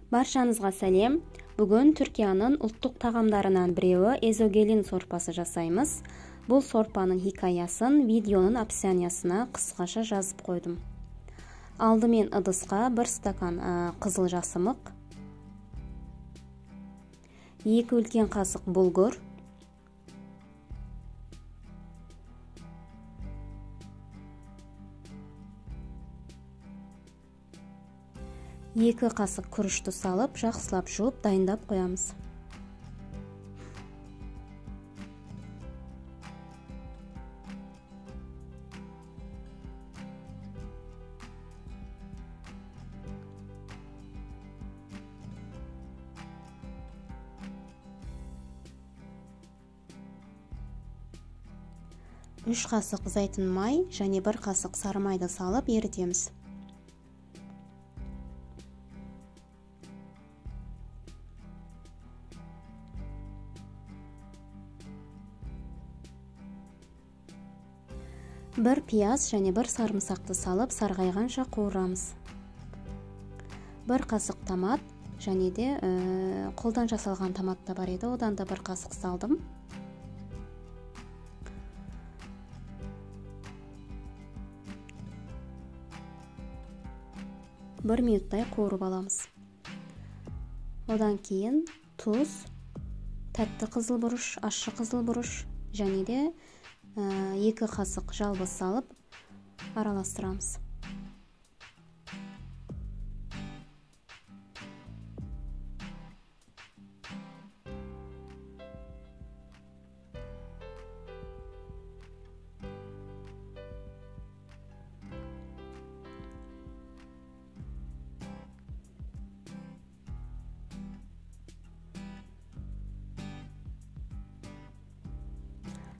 Баршаңызға сәлем. Бүгін Түркияның ұлттық тағамдарынан біреуі эзогелин сорпасы жасаймыз. Бұл сорпаның хикаясын видеоның описаниясына қысқаша жазып қойдым. Алдымен ыдысқа 1 стакан қызыл жасымық, 2 үлкен қасық булгур, 2 қасық күрішті салып, жақсылап жуып дайындап қоямыз. Үш қасық зәйтүн май және 1 қасық сары майды салып ерітеміз. Бір пияз және 1 сарымсақты салып сарғайғанша қуырамыз. 1 қасық томат және де қолдан жасалған томат та бар еді, одан да 1 қасық салдым. Бір минуттай қуырып аламыз. Одан кейін тұз, тәтті қызыл бұрыш, ащы қызыл бұрыш және де 2 қасық жалбыз салып араластырамыз.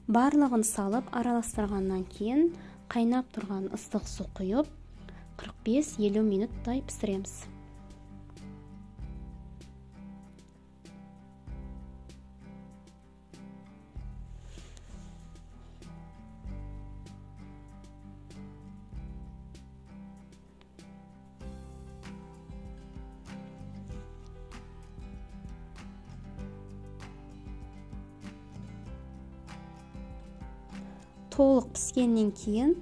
Барлығын салып араластырғаннан кейін қайнап тұрған ыстық су құйып 45-50 минуттай пісіреміз. Толық піскеннен кейін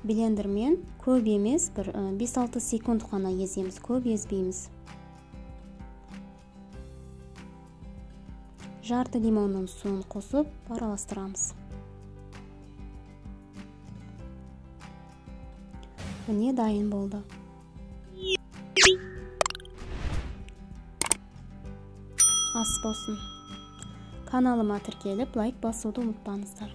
блендермен көп емес, бір 5-6 секунд қана еземіз, көп езбейміз. Жарты лимонның суын қосып араластырамыз. Міне дайын болды. Ас болсын. Каналыма тіркеліп, лайк басуды ұмытпаңыздар.